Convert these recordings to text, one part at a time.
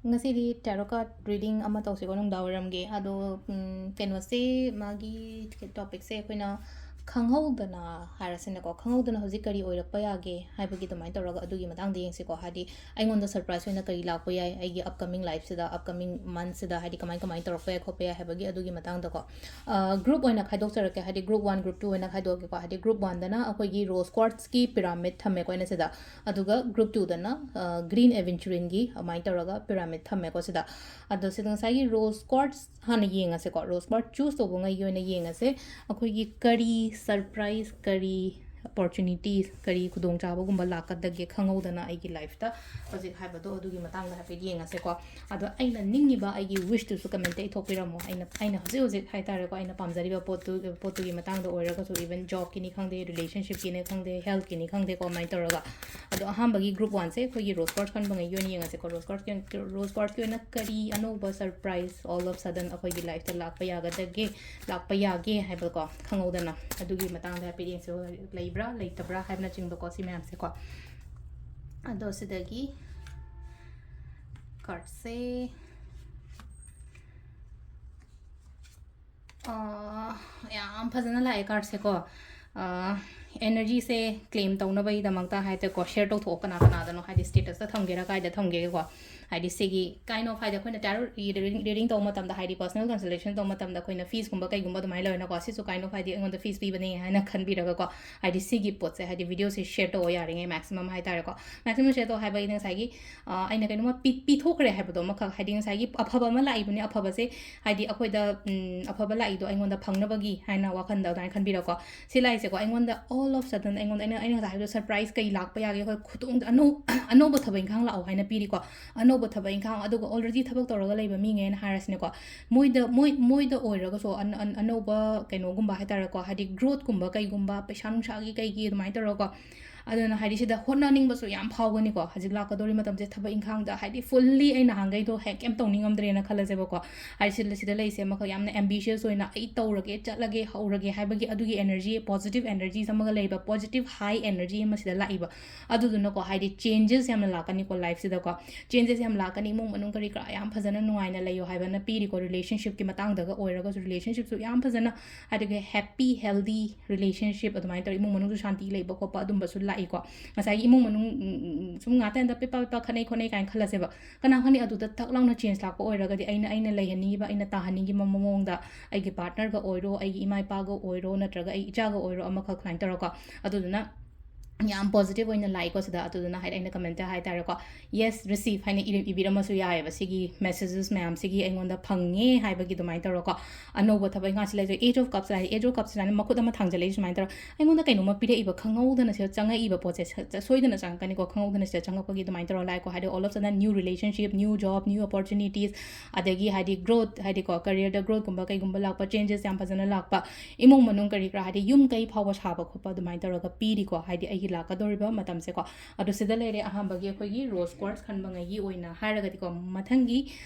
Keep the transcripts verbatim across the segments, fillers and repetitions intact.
ꯉꯁꯤꯗꯤ tarot card reading ꯑꯃ ꯇꯧꯁꯤꯀꯣ, ꯅꯨꯡꯗꯥꯡ ꯋꯥꯏꯔꯝꯒꯤ꯫ ꯑꯗꯣ, ꯎꯝ, ꯀꯩꯅꯣꯁꯦ, ꯃꯥꯒꯤ topicꯁꯦ ꯑꯩꯈꯣꯏꯅ ꯈꯪꯍꯧꯗꯅ ꯍꯥꯏꯔꯁꯤꯅꯦꯀꯣ, ꯈꯪꯍꯧꯗꯅ ꯍꯧꯖꯤꯛ ꯀꯔꯤ ꯑꯣꯏꯔꯛꯄ ꯌꯥꯒꯦ ꯍꯥꯏꯕꯒꯤ ꯑꯗꯨꯃꯥꯏꯅ ꯇꯧꯔꯒ ꯑꯗꯨꯒꯤ ꯃꯇꯥꯡꯗ ꯌꯦꯡꯁꯤꯀꯣ꯫ ꯍꯥꯏꯗꯤ ꯑꯩꯉꯣꯟꯗ surprise ꯑꯣꯏꯅ ꯀꯔꯤ ꯂꯥꯛꯄ ꯌꯥꯏ ꯑꯩꯒꯤ upcoming lifeꯁꯤꯗ, upcoming monthꯁꯤꯗ, ꯍꯥꯏꯗꯤ ꯀꯃꯥꯏ ꯀꯃꯥꯏꯅ ꯇꯧꯔꯛꯄ ꯌꯥꯏ ꯈꯣꯠꯄ ꯌꯥꯏ ꯍꯥꯏꯕꯒꯤ ꯑꯗꯨꯒꯤ ꯃꯇꯥꯡꯗꯀꯣ꯫ ꯑ, group ꯑꯣꯏꯅ ꯈꯥꯏꯗꯣꯛꯆꯔꯛꯀꯦ, ꯍꯥꯏꯗꯤ group one, group two ꯑꯣꯏꯅ ꯈꯥꯏꯗꯣꯛꯑꯒꯦꯀꯣ꯫ ꯍꯥꯏꯗꯤ group oneꯗꯅ ꯑꯩꯈꯣꯏꯒꯤ rose quartzꯀꯤ pyramid ꯊꯝꯃꯦꯀꯣ ꯑꯩꯅ ꯁꯤꯗ, ꯑꯗꯨꯒ group twoꯗꯅ, ꯑ, green aventurineꯒꯤ ꯑꯗꯨꯃꯥꯏꯅ ꯇꯧꯔꯒ pyramid ꯊꯝꯃꯦꯀꯣ ꯁꯤꯗ꯫ ꯑꯗꯣ ꯁꯤꯗ ꯉꯁꯥꯏꯒꯤ rose quartz ꯍꯥꯟꯅ ꯌꯦꯡꯉꯁꯦꯀꯣ꯫ Rose quartz choose ꯇꯧꯕꯉꯩꯒꯤ ꯑꯣꯏꯅ ꯌꯦꯡꯉꯁꯦ꯫ ꯑꯩꯈꯣꯏꯒꯤ ꯀꯔꯤ surprise, ꯀꯔꯤ opportunities, ꯀꯔꯤ ꯈꯨꯗꯣꯡꯆꯥꯕꯒꯨꯝꯕ ꯂꯥꯛꯀꯗꯒꯦ ꯈꯪꯍꯧꯗꯅ ꯑꯩꯒꯤ lifeꯇ ꯍꯧꯖꯤꯛ ꯍꯥꯏꯕꯗꯣ, ꯑꯗꯨꯒꯤ ꯃꯇꯥꯡꯗ ꯍꯥꯏꯐꯦꯠ ꯌꯦꯡꯉꯁꯦꯀꯣ꯫ ꯑꯗꯣ ꯑꯩꯅ ꯅꯤꯡꯉꯤꯕ ꯑꯩꯒꯤ wishꯇꯨꯁꯨ commentꯇ ꯏꯊꯣꯛꯄꯤꯔꯝꯃꯣ꯫ ꯑꯩꯅ, ꯑꯩꯅ ꯍꯧꯖꯤꯛ ꯍꯧꯖꯤꯛ ꯍꯥꯏꯇꯥꯔꯦꯀꯣ, ꯑꯩꯅ ꯄꯥꯝꯖꯔꯤꯕ ꯄꯣꯠꯇꯨ, ꯄꯣꯠꯇꯨꯒꯤ ꯃꯇꯥꯡꯗ ꯑꯣꯏꯔꯒꯁꯨ, even jobꯀꯤꯅꯤ ꯈꯪꯗꯦ, relationshipꯀꯤꯅꯤ ꯈꯪꯗꯦ, healthꯀꯤꯅꯤ ꯈꯪꯗꯦꯀꯣ, ꯑꯗꯨꯃꯥꯏꯅ ꯇꯧꯔꯒ꯫ ꯑꯗꯣ ꯑꯍꯥꯟꯕꯒꯤ group oneꯁꯦ ꯑꯩꯈꯣꯏꯒꯤ rose quartz ꯈꯟꯕꯉꯩꯒꯤ ꯑꯣꯏꯅ ꯌꯦꯡꯉꯁꯦꯀꯣ꯫ Rose quartz, rose quartzꯀꯤ ꯑꯣꯏꯅ ꯀꯔꯤ ꯑꯅꯧꯕ surprise all of sudden ꯑꯩꯈꯣꯏꯒꯤ lifeꯇ ꯂꯥꯛꯄ ꯌꯥꯒꯗꯒꯦ, ꯂꯥꯛꯄ ꯌꯥꯒꯦ ꯍꯥꯏꯕꯀꯣ, ꯈꯪꯍꯧꯗꯅ꯫ ꯑꯗꯨꯒꯤ ꯃꯇꯥꯡꯗ ꯍꯥꯏꯐꯦꯠ ꯌꯦꯡꯁꯦ, ꯂꯩꯕ꯭ꯔꯥ ꯂꯩꯇꯕ꯭ꯔꯥ ꯍꯥꯏꯕꯅꯆꯤꯡꯕꯀꯣ, ꯁꯤ ꯃꯌꯥꯝꯁꯦꯀꯣ꯫ ꯑꯗꯣ ꯁꯤꯗꯒꯤ cardꯁꯦ, ꯑꯥ, ꯌꯥꯝ ꯐꯖꯅ ꯂꯥꯛꯑꯦ cardꯁꯦꯀꯣ꯫ ꯑꯥ, energyꯁꯦ claim ꯇꯧꯅꯕꯒꯤꯗꯃꯛꯇ ꯍꯥꯏꯇꯥꯔꯦꯀꯣ, share ꯇꯧꯊꯣꯛꯑꯣ ꯀꯅꯥ ꯀꯅꯥꯗꯅꯣ, ꯍꯥꯏꯗꯤ statusꯇ ꯊꯝꯒꯦꯔꯥ ꯀꯥꯏꯗ ꯊꯝꯒꯦꯒꯦꯀꯣ꯫ ꯍꯥꯏꯗꯤ ꯁꯤꯒꯤ kind of, ꯍꯥꯏꯗꯤ ꯑꯩꯈꯣꯏꯅ tarot reading, reading ꯇꯧꯕ ꯃꯇꯝꯗ, ꯍꯥꯏꯗꯤ personal consultation ꯇꯧꯕ ꯃꯇꯝꯗ ꯑꯩꯈꯣꯏꯅ feesꯀꯨꯝꯕ ꯀꯩꯒꯨꯝꯕ ꯑꯗꯨꯃꯥꯏꯅ ꯂꯧꯋꯦꯅꯀꯣ, ꯁꯤꯁꯨ kind of ꯍꯥꯏꯗꯤ ꯑꯩꯉꯣꯟꯗ fees ꯄꯤꯕꯅꯦ ꯍꯥꯏꯅ ꯈꯟꯕꯤꯔꯒꯀꯣ, ꯍꯥꯏꯗꯤ ꯁꯤꯒꯤ ꯄꯣꯠꯁꯦ, ꯍꯥꯏꯗꯤ videoꯁꯦ share ꯇꯧꯑꯣ ꯌꯥꯔꯤꯉꯩ maximum ꯍꯥꯏꯇꯥꯔꯦꯀꯣ꯫ Maximum share ꯇꯧ ꯍꯥꯏꯕꯒꯤꯅ ꯉꯁꯥꯏꯒꯤ, ꯑ, ꯑꯩꯅ ꯀꯩꯅꯣꯝꯃ ꯄꯤ-, ꯄꯤꯊꯣꯛꯈ꯭ꯔꯦ ꯍꯥꯏꯕꯗꯣ ꯑꯃꯈꯛ, ꯍꯥꯏꯗꯤ ꯉꯁꯥꯏꯒꯤ ꯑꯐꯕ ꯑꯃ ꯂꯥꯛꯏꯕꯅꯤ, ꯑꯐꯕꯁꯦ ꯍꯥꯏꯗꯤ ꯑꯩꯈꯣꯏꯗ, ꯎꯝ, ꯑꯐꯕ ꯂꯥꯛꯏꯗꯣ ꯑꯩꯉꯣꯟꯗ ꯐꯪꯅꯕꯒꯤ ꯍꯥꯏꯅ ꯋꯥꯈꯟꯗ ꯑꯗꯨꯃꯥꯏꯅ ꯈꯟꯕꯤꯔꯣꯀꯣ꯫ ꯁꯤ ꯂꯥꯛꯏꯁꯦꯀꯣ, ꯑꯩꯉꯣꯟꯗ all of sudden ꯑꯩꯉꯣꯟꯗ, ꯑꯩꯅ, ꯑꯩꯅ ꯉꯁꯥꯏ ꯍꯥꯏꯕꯗꯣ, surprise ꯀꯩ ꯂꯥꯛꯄ ꯌꯥꯒꯦ, ꯑꯩꯈꯣꯏ ꯈꯨꯗꯣꯡ ꯑꯅꯧ-, ꯑꯅꯧꯕ ꯊꯕꯛ ꯏꯪꯈꯥꯡ ꯂꯥꯛꯑꯣ ꯍꯥꯏꯅ ꯄꯤꯔꯤꯀꯣ꯫ ꯑꯅꯧꯕ ꯊꯕꯛ ꯏꯪꯈꯥꯡ, ꯑꯗꯨꯒ already ꯊꯕꯛ ꯇꯧꯔꯒ ꯂꯩꯕ ꯃꯤꯉꯩꯅ ꯍꯥꯏꯔꯁꯤꯅꯦꯀꯣ, ꯃꯣꯏꯗ, ꯃꯣꯏ, ꯃꯣꯏꯗ ꯑꯣꯏꯔꯒꯁꯨ ꯑꯟ-, ꯑꯟ-, ꯑꯅꯧꯕ ꯀꯩꯅꯣꯒꯨꯝꯕ ꯍꯥꯏꯇꯥꯔꯦꯀꯣ, ꯍꯥꯏꯗꯤ growthꯀꯨꯝꯕ ꯀꯩꯒꯨꯝꯕ, ꯄꯩꯁꯥ ꯅꯨꯡꯁꯥꯒꯤ ꯀꯩꯒꯤ ꯑꯗꯨꯃꯥꯏꯅ ꯇꯧꯔꯒꯀꯣ, ꯑꯗꯨꯅ ꯍꯥꯏꯗꯤ ꯁꯤꯗ ꯍꯣꯠꯅꯅꯤꯡꯕꯁꯨ ꯌꯥꯝ ꯐꯥꯎꯒꯅꯤꯀꯣ꯫ ꯍꯧꯖꯤꯛ ꯂꯥꯛꯀꯗꯧꯔꯤ ꯃꯇꯝꯁꯦ ꯊꯕꯛ ꯏꯪꯈꯥꯡꯗ ꯍꯥꯏꯗꯤ fully ꯑꯩ ꯅꯍꯥꯟꯈꯩꯗꯣ ꯍꯦꯛ ꯀꯩꯝ ꯇꯧꯅꯤꯡꯉꯝꯗ꯭ꯔꯦꯅ ꯈꯜꯂꯁꯦꯕꯀꯣ꯫ ꯍꯥꯏꯗꯤ ꯁꯤꯗ, ꯁꯤꯗ ꯂꯩꯁꯦ ꯑꯃꯈꯛ ꯌꯥꯝꯅ ambitious ꯑꯣꯏꯅ ꯑꯩ ꯇꯧꯔꯒꯦ, ꯆꯠꯂꯒꯦ, ꯍꯧꯔꯒꯦ ꯍꯥꯏꯕꯒꯤ ꯑꯗꯨꯒꯤ energy, positive energies ꯑꯃꯒ ꯂꯩꯕ, positive high energy ꯑꯃ ꯁꯤꯗ ꯂꯥꯛꯏꯕ꯫ ꯑꯗꯨꯗꯨꯅꯀꯣ ꯍꯥꯏꯗꯤ changes ꯌꯥꯝꯅ ꯂꯥꯛꯀꯅꯤꯀꯣ lifeꯁꯤꯗꯀꯣ꯫ Changes ꯌꯥꯝ ꯂꯥꯛꯀꯅꯤ꯫ ꯏꯃꯨꯡ ꯃꯅꯨꯡ ꯀꯔꯤ ꯀꯔꯥ ꯌꯥꯝ ꯐꯖꯅ ꯅꯨꯡꯉꯥꯏꯅ ꯂꯩꯌꯣ ꯍꯥꯏꯕꯅ ꯄꯤꯔꯤꯀꯣ꯫ Relationshipꯀꯤ ꯃꯇꯥꯡꯗꯒ ꯑꯣꯏꯔꯒꯁꯨ relationshipꯁꯨ ꯌꯥꯝ ꯐꯖꯅ ꯑꯗꯨꯒ happy, healthy relationship ꯑꯗꯨꯃꯥꯏꯅ ꯇꯧꯔꯒ ꯏꯃꯨꯡ ꯃꯅꯨꯡꯁꯨ ꯁꯥꯟꯇꯤ ꯂꯩꯕ ꯈꯣꯠꯄ ꯑꯗꯨꯝꯕꯁꯨ ꯂꯥꯛꯏꯀꯣ꯫ ꯉꯁꯥꯏꯒꯤ ꯏꯃꯨꯡ ꯃꯅꯨꯡ, ꯎꯝ, ꯎꯝ, ꯎꯝ, ꯁꯨꯝ ꯉꯥꯛꯇꯪꯗ ꯄꯦꯄꯥ ꯄꯦꯄꯥ ꯈꯠꯅꯩ ꯈꯣꯠꯅꯩ ꯀꯥꯏꯅ ꯈꯜꯂꯁꯦꯕ꯫ ꯀꯅꯥ ꯈꯪꯅꯤ ꯑꯗꯨꯗ ꯊꯛ ꯂꯥꯎꯅ change ꯂꯥꯛꯄ ꯑꯣꯏꯔꯒꯗꯤ ꯑꯩꯅ, ꯑꯩꯅ ꯂꯩꯍꯟꯅꯤꯡꯉꯤꯕ, ꯑꯩꯅ ꯇꯥꯍꯟꯅꯤꯡꯉꯤꯕ ꯃꯑꯣꯡꯗ ꯑꯩꯒꯤ partnerꯒ ꯑꯣꯏꯔꯣ, ꯑꯩꯒꯤ ꯏꯃꯥ ꯏꯄꯥꯒ ꯑꯣꯏꯔꯣ, ꯅꯠꯇ꯭ꯔꯒ ꯑꯩ ꯏꯆꯥꯒ ꯑꯣꯏꯔꯣ, ꯑꯃꯈꯛ ꯁꯨꯃꯥꯏꯅ ꯇꯧꯔꯒ꯫ ꯑꯗꯨꯗꯨꯅ ꯌꯥꯝ positive ꯑꯣꯏꯅ ꯂꯥꯛꯏꯀꯣ ꯁꯤꯗ꯫ ꯑꯗꯨꯗꯨꯅ ꯍꯥꯏꯗꯤ ꯑꯩꯅ commentꯇ ꯍꯥꯏ ꯇꯥꯔꯦꯀꯣ, "Yes, receive" ꯍꯥꯏꯅ ꯏꯔ-, ꯏꯕꯤꯔꯝꯃꯁꯨ ꯌꯥꯏꯑꯕ꯫ ꯁꯤꯒꯤ messages ꯃꯌꯥꯝꯁꯤꯒꯤ ꯑꯩꯉꯣꯟꯗ ꯐꯪꯉꯦ ꯍꯥꯏꯕꯒꯤ ꯑꯗꯨꯃꯥꯏꯅ ꯇꯧꯔꯒꯀꯣ꯫ ꯑꯅꯧꯕ ꯊꯕꯛ ꯏꯪꯈꯥꯡꯁꯤ ꯂꯩꯖꯩ꯫ Ace of Cupsꯁꯦ ꯍꯥꯏꯗꯤ, Ace of Cupꯁꯤꯅ ꯃꯈꯨꯠ ꯑꯃ ꯊꯥꯡꯖꯜꯂꯛꯏ ꯁꯨꯃꯥꯏꯅ ꯇꯧꯔꯒ, ꯑꯩꯉꯣꯟꯗ ꯀꯩꯅꯣꯝꯃ ꯄꯤꯔꯛꯏꯕ ꯈꯪꯍꯧꯗꯅ ꯁꯤꯗ ꯆꯪꯉꯛꯏꯕ ꯄꯣꯠꯁꯦ ꯁ-, ꯁ-, ꯁꯣꯏꯗꯅ ꯆꯪꯉꯛꯀꯅꯤꯀꯣ꯫ ꯈꯪꯍꯧꯗꯅ ꯁꯤꯗ ꯆꯪꯉꯛꯄꯒꯤ ꯑꯗꯨꯃꯥꯏꯅ ꯇꯧꯔ ꯂꯥꯛꯑꯦꯀꯣ꯫ ꯍꯥꯏꯗꯤ all of a sudden new relationship, new job, new opportunities, ꯑꯗꯒꯤ ꯍꯥꯏꯗꯤ growth, ꯍꯥꯏꯗꯤꯀꯣ careerꯗ growthꯀꯨꯝꯕ ꯀꯩꯒꯨꯝꯕ ꯂꯥꯛꯄ, changes ꯌꯥꯝ ꯐꯖꯅ ꯂꯥꯛꯄ, ꯏꯃꯨꯡ ꯃꯅꯨꯡ ꯀꯔꯤ ꯀꯔꯥ ꯍꯥꯏꯗꯤ ꯌꯨꯝ ꯀꯩ ꯐꯥꯎꯕ ꯁꯥꯕ ꯈꯣꯠꯄ ꯑꯗꯨꯃꯥꯏꯅ ꯇꯧꯔꯒ ꯄꯤꯔꯤꯀꯣ꯫ ꯍꯥꯏꯗꯤ ꯑꯩꯒꯤ ꯂꯥꯛꯀꯗꯧꯔꯤꯕ ꯃꯇꯝꯁꯦꯀꯣ꯫ ꯑꯗꯣ ꯁꯤꯗ ꯂꯩꯔꯦ ꯑꯍꯥꯟꯕꯒꯤ ꯑꯩꯈꯣꯏꯒꯤ rose quartz ꯈꯟꯕꯉꯩꯒꯤ ꯑꯣꯏꯅ ꯍꯥꯏꯔꯒꯗꯤꯀꯣ꯫ ꯃꯊꯪꯒꯤ,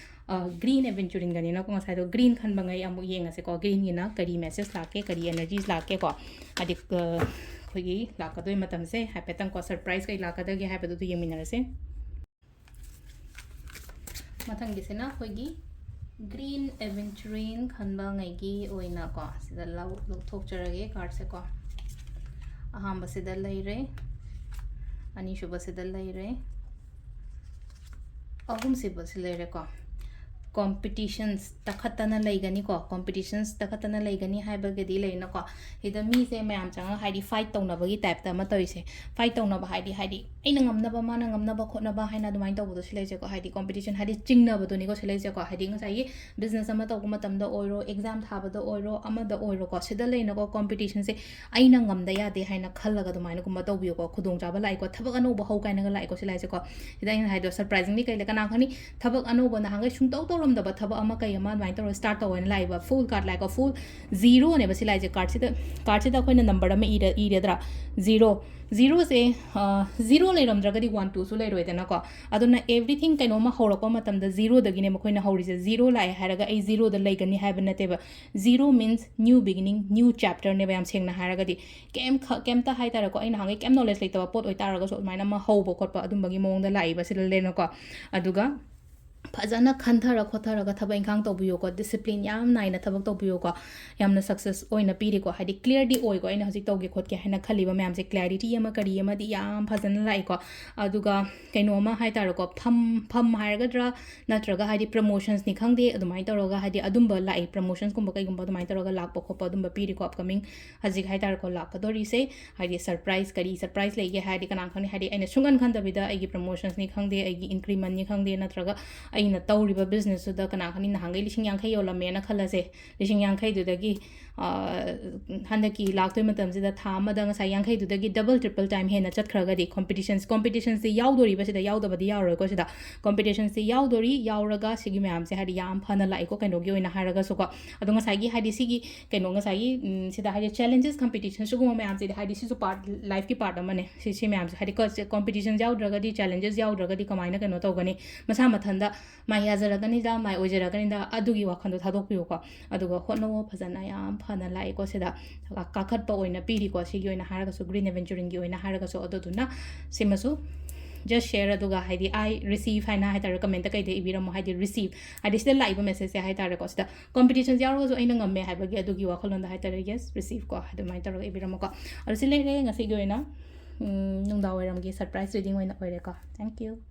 ꯑ, green aventurinegꯅꯤꯅꯀꯣ, ꯉꯁꯥꯏꯗꯣ green ꯈꯟꯕꯉꯩ ꯑꯃꯨꯛ ꯌꯦꯡꯉꯁꯦꯀꯣ꯫ Greenꯒꯤꯅ ꯀꯔꯤ message ꯂꯥꯛꯀꯦ, ꯀꯔꯤ energies ꯂꯥꯛꯀꯦꯀꯣ꯫ ꯍꯥꯏꯗꯤ, ꯑ, ꯑꯩꯈꯣꯏꯒꯤ ꯂꯥꯛꯀꯗꯣꯏ ꯃꯇꯝꯁꯦ ꯍꯥꯏꯐꯦꯠꯇꯪꯀꯣ, surprise ꯀꯩ ꯂꯥꯛꯀꯗꯒꯦ ꯍꯥꯏꯕꯗꯨ ꯑꯗꯨ ꯌꯦꯡꯃꯤꯟꯅꯔꯁꯦ꯫ ꯃꯊꯪꯒꯤꯁꯤꯅ ꯑꯩꯈꯣꯏꯒꯤ green aventurine ꯈꯟꯕꯉꯩꯒꯤ ꯑꯣꯏꯅꯀꯣ, ꯁꯤꯗ ꯂꯧ-, ꯂꯧꯊꯣꯛꯆꯔꯒꯦ cardꯁꯦꯀꯣ꯫ ꯑꯍꯥꯟꯕꯁꯤꯗ ꯂꯩꯔꯦ, ꯑꯅꯤꯁꯨꯕꯁꯤꯗ ꯂꯩꯔꯦ, ꯑꯍꯨꯝꯁꯤꯕꯨꯁꯤ ꯂꯩꯔꯦꯀꯣ꯫ Competitions ꯇꯛꯈꯠꯇꯅ ꯂꯩꯒꯅꯤꯀꯣ꯫ Competitions ꯇꯛꯈꯠꯇꯅ ꯂꯩꯒꯅꯤ ꯍꯥꯏꯕꯒꯗꯤ ꯂꯩꯅꯀꯣ꯫ ꯁꯤꯗ ꯃꯤꯁꯦ ꯃꯌꯥꯝ ꯆꯪꯉꯒ ꯍꯥꯏꯗꯤ fight ꯇꯧꯅꯕꯒꯤ typeꯇ ꯑꯃ ꯇꯧꯔꯤꯁꯦ꯫ Fight ꯇꯧꯅꯕ ꯍꯥꯏꯗꯤ, ꯍꯥꯏꯗꯤ ꯑꯩꯅ ꯉꯝꯅꯕ, ꯃꯥꯅ ꯉꯝꯅꯕ ꯈꯣꯠꯅꯕ ꯍꯥꯏꯅ ꯑꯗꯨꯃꯥꯏꯅ ꯇꯧꯕꯗꯣ ꯁꯤ ꯂꯩꯁꯦꯀꯣ꯫ ꯍꯥꯏꯗꯤ competition ꯍꯥꯏꯗꯤ ꯆꯤꯡꯅꯕꯗꯨꯅꯤꯀꯣ ꯁꯤ ꯂꯩꯁꯦꯀꯣ꯫ ꯍꯥꯏꯗꯤ ꯉꯁꯥꯏꯒꯤ business ꯑꯃ ꯇꯧꯕ ꯃꯇꯝꯗ ꯑꯣꯏꯔꯣ, exam ꯊꯥꯕꯗ ꯑꯣꯏꯔꯣ, ꯑꯃꯗ ꯑꯣꯏꯔꯣꯀꯣ, ꯁꯤꯗ ꯂꯩꯅꯀꯣ competitionꯁꯦ ꯑꯩꯅ ꯉꯝꯗ ꯌꯥꯗꯦ ꯍꯥꯏꯅ ꯈꯜꯂꯒ ꯑꯗꯨꯃꯥꯏꯅꯒꯨꯝꯕ ꯇꯧꯕꯤꯌꯨꯀꯣ꯫ ꯈꯨꯗꯣꯡꯆꯥꯕ ꯂꯥꯛꯏꯀꯣ, ꯊꯕꯛ ꯑꯅꯧꯕ ꯍꯧ ꯀꯥꯏꯅꯒ ꯂꯥꯛꯏꯀꯣ ꯁꯤ ꯂꯩꯁꯦꯀꯣ꯫ ꯁꯤꯗ ꯑꯩꯅ ꯍꯥꯏꯗꯣ surprisingly ꯀꯩ ꯂꯩ, ꯀꯅꯥ ꯈꯪꯅꯤ ꯊꯕꯛ ꯑꯅꯧꯕ ꯅꯍꯥꯟꯈꯩ ꯁꯨꯡꯇꯧ ꯇꯧꯔ ꯉꯝꯗꯕ ꯊꯕꯛ ꯑꯃ ꯀꯩ ꯑꯃ ꯑꯗꯨꯃꯥꯏꯅ ꯇꯧꯔꯒ start ꯇꯧꯋꯦꯅ ꯂꯥꯛꯏꯕ꯫ Full card ꯂꯥꯛꯏꯀꯣ, full zeroꯅꯦꯕ ꯁꯤ ꯂꯥꯛꯏꯁꯦ꯫ Cardꯁꯤꯗ, cardꯁꯤꯗ ꯑꯩꯈꯣꯏꯅ number ꯑꯃ ꯏꯔ-, ꯏꯔꯦꯗ꯭ꯔꯥ? Zero꯫ Zeroꯁꯦ, ꯑ, zero ꯂꯩꯔꯝꯗ꯭ꯔꯒꯗꯤ one twoꯁꯨ ꯂꯩꯔꯣꯏꯗꯅꯀꯣ꯫ ꯑꯗꯨꯅ everything ꯀꯩꯅꯣꯝꯃ ꯍꯧꯔꯛꯄ ꯃꯇꯝꯗ zeroꯗꯒꯤꯅꯦ ꯃꯈꯣꯏꯅ ꯍꯧꯔꯤꯁꯦ꯫ Zero ꯂꯥꯛꯑꯦ ꯍꯥꯏꯔꯒ ꯑꯩ zeroꯗ ꯂꯩꯒꯅꯤ ꯍꯥꯏꯕ ꯅꯠꯇꯦꯕ꯫ Zero means new beginning, new chapterꯅꯦꯕ, ꯌꯥꯝ ꯁꯦꯡꯅ ꯍꯥꯏꯔꯒꯗꯤ꯫ ꯀꯩꯝ ꯈ-, ꯀꯩꯝꯇ ꯍꯥꯏꯇꯥꯔꯦꯀꯣ, ꯑꯩ ꯅꯍꯥꯟꯒꯩ ꯀꯩꯝ knowledge ꯂꯩꯇꯕ ꯄꯣꯠ ꯑꯣꯏꯇꯥꯔꯒꯁꯨ ꯑꯗꯨꯃꯥꯏꯅ ꯑꯃ ꯍꯧꯕ ꯈꯣꯠꯄ ꯑꯗꯨꯝꯕꯒꯤ ꯃꯑꯣꯡꯗ ꯂꯥꯛꯏꯕ ꯁꯤꯗ ꯂꯩꯅꯀꯣ꯫ ꯑꯗꯨꯒ ꯐꯖꯅ ꯈꯟꯊꯔ ꯈꯣꯠꯊꯔꯒ ꯊꯕꯛ ꯏꯪꯈꯥꯡ ꯇꯧꯕꯤꯌꯨꯀꯣ, discipline ꯌꯥꯝ ꯅꯥꯏꯅ ꯊꯕꯛ ꯇꯧꯕꯤꯌꯨꯀꯣ, ꯌꯥꯝꯅ success ꯑꯣꯏꯅ ꯄꯤꯔꯤꯀꯣ꯫ ꯍꯥꯏꯗꯤ clearꯗꯤ ꯑꯣꯏꯀꯣ, ꯑꯩꯅ ꯍꯧꯖꯤꯛ ꯇꯧꯒꯦ ꯈꯣꯠꯀꯦ ꯍꯥꯏꯅ ꯈꯜꯂꯤꯕ ꯃꯌꯥꯝꯁꯦ clarity ꯑꯃ ꯀꯔꯤ ꯑꯃꯗꯤ ꯌꯥꯝ ꯐꯖꯅ ꯂꯥꯛꯏꯀꯣ꯫ ꯑꯗꯨꯒ ꯀꯩꯅꯣ ꯑꯃ ꯍꯥꯏꯇꯥꯔꯦꯀꯣ, ꯐꯝ, ꯐꯝ ꯍꯥꯏꯔꯒꯗ꯭ꯔꯥ, ꯅꯠꯇ꯭ꯔꯒ ꯍꯥꯏꯗꯤ promotionsꯅꯤ ꯈꯪꯗꯦ, ꯑꯗꯨꯃꯥꯏꯅ ꯇꯧꯔꯒ ꯍꯥꯏꯗꯤ ꯑꯗꯨꯝꯕ ꯂꯥꯛꯏ, promotionsꯀꯨꯝꯕ ꯀꯩꯒꯨꯝꯕ ꯑꯗꯨꯃꯥꯏꯅ ꯇꯧꯔꯒ ꯂꯥꯛꯄ ꯈꯣꯠꯄ ꯑꯗꯨꯝꯕ ꯄꯤꯔꯤꯀꯣ꯫ Upcoming ꯍꯧꯖꯤꯛ ꯍꯥꯏꯇꯥꯔꯦꯀꯣ, ꯂꯥꯛꯀꯗꯣꯔꯤꯁꯦ ꯍꯥꯏꯗꯤ surprise, ꯀꯔꯤ surprise ꯂꯩꯒꯦ ꯍꯥꯏꯔꯗꯤ ꯀꯅꯥ ꯈꯪꯅꯤ, ꯍꯥꯏꯗꯤ ꯑꯩꯅ ꯁꯨꯡꯈꯟ ꯈꯟꯗꯕꯤꯗ ꯑꯩꯒꯤ promotionsꯅꯤ ꯈꯪꯗꯦ, ꯑꯩꯒꯤ incrementꯅꯤ ꯈꯪꯗꯦ, ꯅꯠꯇ꯭ꯔꯒ ꯑꯩꯅ ꯇꯧꯔꯤꯕ businessꯇꯨꯗ ꯀꯅꯥ ꯈꯪꯅꯤ ꯅꯍꯥꯟꯈꯩ ꯂꯤꯁꯤꯡ ꯌꯥꯡꯈꯩ ꯌꯣꯜꯂꯝꯃꯦꯅ ꯈꯜꯂꯁꯦ, ꯂꯤꯁꯤꯡ ꯌꯥꯡꯈꯩꯗꯨꯗꯒꯤ, ꯑ, ꯍꯟꯗꯛꯀꯤ ꯂꯥꯛꯇꯣꯏ ꯃꯇꯝꯁꯤꯗ ꯊꯥ ꯑꯃꯗ ꯉꯁꯥꯏ ꯌꯥꯡꯈꯩꯗꯨꯗꯒꯤ double triple time ꯍꯦꯟꯅ ꯆꯠꯈ꯭ꯔꯒꯗꯤ, competitions, competitionsꯁꯦ ꯌꯥꯎꯗꯣꯔꯤꯕ ꯁꯤꯗ, ꯌꯥꯎꯗꯕꯗꯤ ꯌꯥꯔꯣꯏꯀꯣ ꯁꯤꯗ, competitionsꯁꯦ ꯌꯥꯎꯗꯣꯔꯤ, ꯌꯥꯎꯔꯒ ꯁꯤꯒꯤ ꯃꯌꯥꯝꯁꯦ ꯍꯥꯏꯗꯤ ꯌꯥꯝ ꯐꯅ ꯂꯥꯛꯏꯀꯣ ꯀꯩꯅꯣꯒꯤ ꯑꯣꯏꯅ ꯍꯥꯏꯔꯒꯁꯨꯀꯣ꯫ ꯑꯗꯣ ꯉꯁꯥꯏꯒꯤ ꯍꯥꯏꯗꯤ ꯁꯤꯒꯤ ꯀꯩꯅꯣ ꯉꯁꯥꯏꯒꯤ, ꯎꯝ, ꯁꯤꯗ ꯍꯥꯏꯗꯤ challenges, competition ꯁꯤꯒꯨꯝꯕ ꯃꯌꯥꯝꯁꯤꯗꯤ ꯍꯥꯏꯗꯤ ꯁꯤꯁꯨ part, lifeꯀꯤ part ꯑꯃꯅꯦ꯫ ꯁꯤ, ꯁꯤ ꯃꯌꯥꯝꯁꯦ ꯍꯥꯏꯗꯤ ꯀ-, competitions ꯌꯥꯎꯗ꯭ꯔꯒꯗꯤ, challenges ꯌꯥꯎꯗ꯭ꯔꯒꯗꯤ ꯀꯃꯥꯏꯅ ꯀꯩꯅꯣ ꯇꯧꯒꯅꯤ? ꯃꯁꯥ ꯃꯊꯟꯇ ꯃꯥꯏ ꯌꯥꯖꯔꯛꯀꯅꯤꯗ, ꯃꯥꯏ ꯑꯣꯏꯖꯔꯛꯀꯅꯤꯗ, ꯑꯗꯨꯒꯤ ꯋꯥꯈꯜꯗꯣ ꯊꯥꯗꯣꯛꯄꯤꯌꯨꯀꯣ꯫ ꯑꯗꯨꯒ ꯍꯣꯠꯅꯧꯋꯣ, ꯐꯖꯅ ꯌꯥꯝ ꯐꯅ ꯂꯥꯛꯑꯦꯀꯣ ꯁꯤꯗ꯫ ꯀꯥ-, ꯀꯥꯈꯠꯄ ꯑꯣꯏꯅ ꯄꯤꯔꯤꯀꯣ ꯁꯤꯒꯤ ꯑꯣꯏꯅ ꯍꯥꯏꯔꯒꯁꯨ, Green Aventuringꯒꯤ ꯑꯣꯏꯅ ꯍꯥꯏꯔꯒꯁꯨ꯫ ꯑꯗꯨꯗꯨꯅ ꯁꯤꯃꯁꯨ just share, ꯑꯗꯨꯒ ꯍꯥꯏꯗꯤ I receive ꯍꯥꯏꯅ ꯍꯥꯏꯇꯥꯔꯦ, commentꯇ ꯀꯩꯗ ꯏꯕꯤꯔꯝꯃꯣ, ꯍꯥꯏꯗꯤ receive ꯍꯥꯏꯗꯤ ꯁꯤꯗ ꯂꯥꯛꯏꯕ messageꯁꯦ ꯍꯥꯏꯇꯥꯔꯦꯀꯣ, ꯁꯤꯗ competitions ꯌꯥꯎꯔꯒꯁꯨ ꯑꯩꯅ ꯉꯝꯃꯦ ꯍꯥꯏꯕꯒꯤ ꯑꯗꯨꯒꯤ ꯋꯥꯈꯜꯂꯣꯟꯗ ꯍꯥꯏꯇꯥꯔꯦ, yes, receive ꯀꯣ, ꯑꯗꯨꯃꯥꯏꯅ ꯇꯧꯔꯒ ꯏꯕꯤꯔꯝꯃꯣꯀꯣ꯫ ꯑꯗꯨ ꯁꯤ ꯂꯩꯔꯦ ꯉꯁꯤꯒꯤ ꯑꯣꯏꯅ, ꯎꯝ, ꯅꯨꯡꯗꯥꯡ ꯋꯥꯏꯔꯝꯒꯤ surprise reading ꯑꯣꯏꯅ ꯑꯣꯏꯔꯦꯀꯣ꯫ Thank you꯫